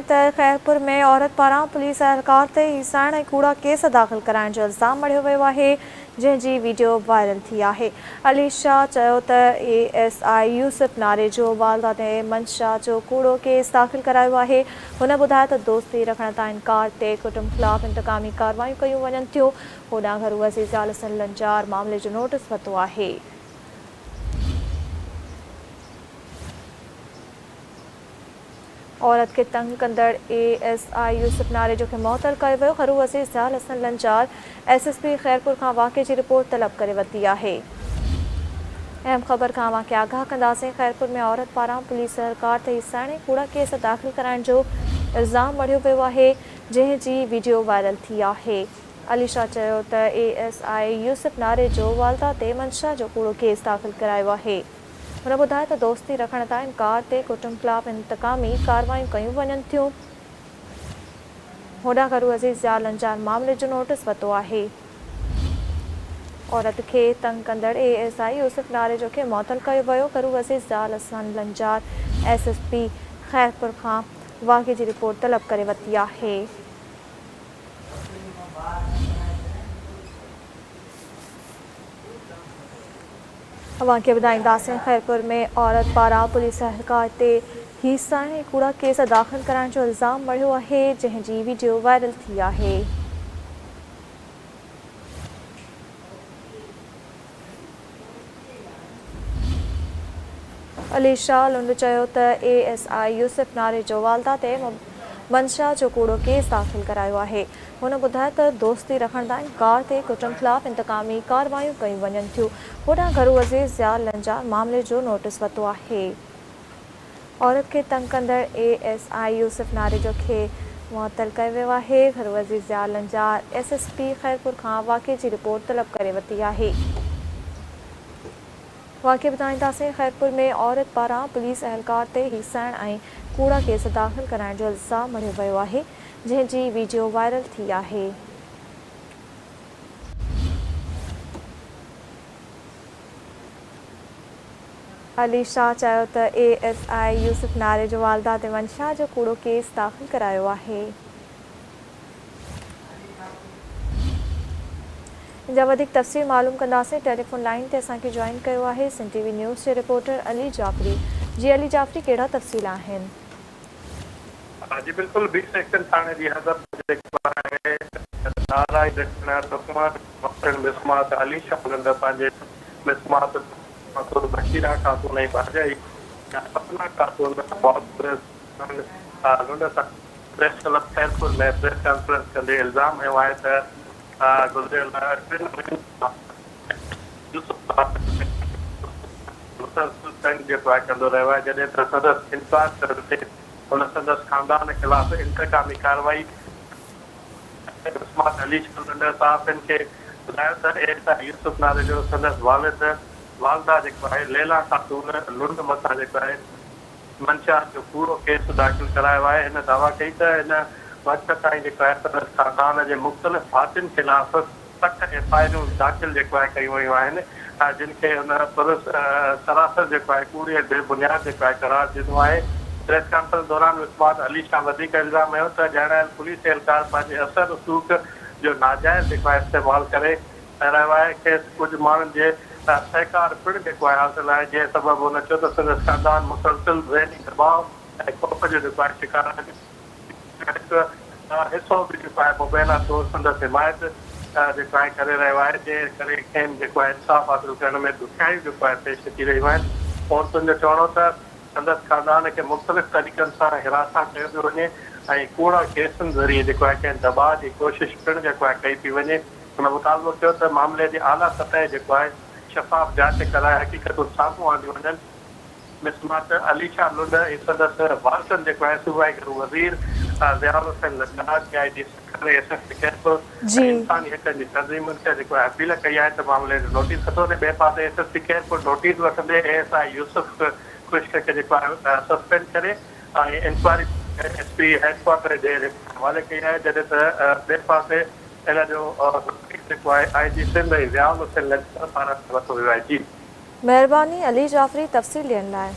ته خيرپور ۾ عورت پاران پوليس اهلڪار تي هيسائڻ ۽ ڪوڙا ڪيس داخل ڪرائڻ جو الزام مڙهيو ويو آهي، جنهن جي وڊيو وائرل ٿي آهي. علي شاهه چيو ته اي ايس I Yousuf Narejo والده تي منشا جو ڪوڙو ڪيس داخل ڪرايو آهي. هن ٻڌايو ته دوستي رکڻ تان انڪار تي ڪٽنب خلاف انتقامي ڪارروايون ڪيون وڃن ٿيون. هوڏانهن گهرو وزير ضياء الحسن لنجار معاملي جو نوٽيس ورتو آهي. عورت کي تنگ ڪندڙ اي ايس I Yousuf Narejo کي معطل ڪيو ويو، گهرو وزير Zia ul Hassan Lanjar S S P Khairpur کان واقعي جي رپورٽ طلب ڪري ورتي آهي. اهم خبر کان اوهان کي آگاهه ڪنداسين، خيرپور ۾ عورت پاران پوليس اهلڪار تي هيسائڻ ۽ ڪوڙا ڪيس داخل ڪرائڻ جو الزام مڙهيو ويو آهي، جنهن جي وڊيو وائرل ٿي آهي. علي شاهه چيو ته اي ايس I Yousuf Narejo والده تي منشا جو ڪوڙو ڪيس داخل ڪرايو آهي. هن ٻڌايو ته دوستي رکڻ تان انڪار تي ڪٽنب خلاف انتقامي ڪارروايون ڪيون وڃن ٿيون. هوڏانهن گهرو وزير ضياء لنجار معاملي جو نوٽيس ورتو آهي. عورت کي تنگ ڪندڙ اي ايس I Yousuf Narejo کي معطل ڪيو ويو. گهرو وزير Zia ul Hassan Lanjar S S P Khairpur کان واقعي جي رپورٽ طلب ڪري ورتي آهي. اوهان کي ٻڌائينداسين خيرپور ۾ عورت پاران پوليس اهلڪار تي هيسائڻ ۽ ڪوڙا ڪيس داخل ڪرائڻ جو الزام مڙهيو آهي جنهن جي وڊيو وائرل ٿي آهي. علي شاهه لنڊ چيو ته اي ايس I Yousuf Narejo والده تي منشا جو ڪوڙو ڪيس داخل ڪرايو آهي. هن ٻڌايو ته دوستي رکڻ تان انڪار تي ڪٽنب خلاف انتقامي ڪارروايون ڪيون وڃن ٿيون. هوڏانهن گهرو وزير ضياء لنجار معاملي جو نوٽيس ورتو آهي. عورت کي تنگ ڪندڙ اي ايس I Yousuf Narejo کي معطل ڪيو ويو آهي. گهرو وزير Zia Lanjar S S P Khairpur کان واقعي جي رپورٽ طلب ڪري ورتي آهي. واقعي ٻڌائينداسين خيرپور ۾ عورت پاران پوليس اهلڪار تي هيسائڻ ۽ ڪوڙا ڪيس داخل ڪرائڻ جو الزام مڙهيو ويو آهي جنهن جي ويڊيو وائرل ٿي آهي. علي شاهه چيو ته اي ايس I Yousuf Narejo والده تي منشا جو ڪوڙو ڪيس داخل ڪرايو آهي. ان جا وڌيڪ تفصيل معلوم ڪنداسين ٽيليفون لائين تي اسان کي جوائن ڪيو آهي سنڌ ٽي وي نيوز جي رپورٽر علي جعفري جي علي جعفري ڪهڙا تفصيل آهن. جي بلڪل بي سيڪشن ٿاڻي جي حد جيڪو آهي نارائي ڏکڻ لقمان محسن مسمات علي شاهه لنڊ پنهنجي مسمات مسعود بشيرا خاتون ۽ ڀاڄائي سپنا خاتون لنڊ سان press club Khairpur ۾ press conference ڪندي الزام هنيو آهي ته گذريل ٽن مهينن کان يوسف مسلسل تنگ جيڪو آهي ڪندو رهيو آهي جڏهن ته سندس انڪار ڪرڻ تي هن سندس خاندان خلاف انتقامي ڪارروائي عثمان علي شاهه لنڊ صحافين کي ٻڌايو ته اي ايس I Yousuf Narejo سندس والد والده جيڪو آهي ليليٰ خاتون لنڊ مٿان جيڪو آهي منشيات جو ڪوڙو ڪيس داخل ڪرايو آهي، هن دعويٰ ڪئي ته هن وقت تائين جيڪو آهي سندس خاندان جي مختلف ڀاتين خلاف 60 ايف I آرون داخل جيڪو آهي ڪيون ويون آهن جن کي هن سراسر جيڪو آهي ڪوڙي ۽ بي بنياد جيڪو آهي قرار ڏنو آهي. پريس ڪانفرنس دوران عثمان علي شاهه وڌيڪ الزام هنيو ته ڄاڻايل پوليس اهلڪار پنهنجي اثر رسوخ جو ناجائز جيڪو آهي استعمال ڪري رهيو آهي، کيس ڪجهه ماڻهن جي سهڪار پڻ جيڪو آهي حاصل آهي، جنهن سبب هن چيو ته سندس خاندان مسلسل ذهني دٻاء ۽ خوف جو جيڪو آهي شڪار آهي، هڪ حصو به جيڪو آهي مبينا طور سندس حمايت جيڪو آهي ڪري رهيو آهي، جنهن ڪري کين جيڪو آهي انصاف حاصل ڪرڻ ۾ ڏکيائيون جيڪو آهي پيش اچي رهيون آهن، عورتن جو چوڻ هو ته سندس خاندان کي مختلف طريقن سان هراسان ڪيو پيو وڃي ۽ ڪوڙا ڪيسن ذريعي جيڪو آهي کين دٻاء جي ڪوشش پڻ جيڪو آهي ڪئي پئي وڃي. هن مطالبو ڪيو ته معاملي جي اعليٰ سطح جيڪو آهي شفاف جاچ ڪرائي حقيقتون سامهون آنديون وڃن. مسمات علي شاهه لنڊ ۽ سندس وارثن جيڪو آهي صوبائي گهرو وزير Zia ul Hassan Lanjar, D I G Sukkur, S S P Khairpur ۽ انساني حقن جي تنظيمن کي جيڪو آهي اپيل ڪئي آهي ته معاملي جو نوٽيس ورتو وڃي. ٻئي پاسي S S P Khairpur notice وٺندي اي ايس I Yousaf Khushk کي جيڪو آهي سسپينڊ ڪري ۽ انڪوائري ايس پي هيڊڪوارٽر جي حوالي ڪئي آهي جڏهن ته ٻئي پاسي ان جو نوٽيس جيڪو آهي آء جي سنڌ ۽ ضياء الحسين لنجار پاران ورتو ويو آهي. جي. مهرباني علي جعفري تفصيل ڏيڻ لاء.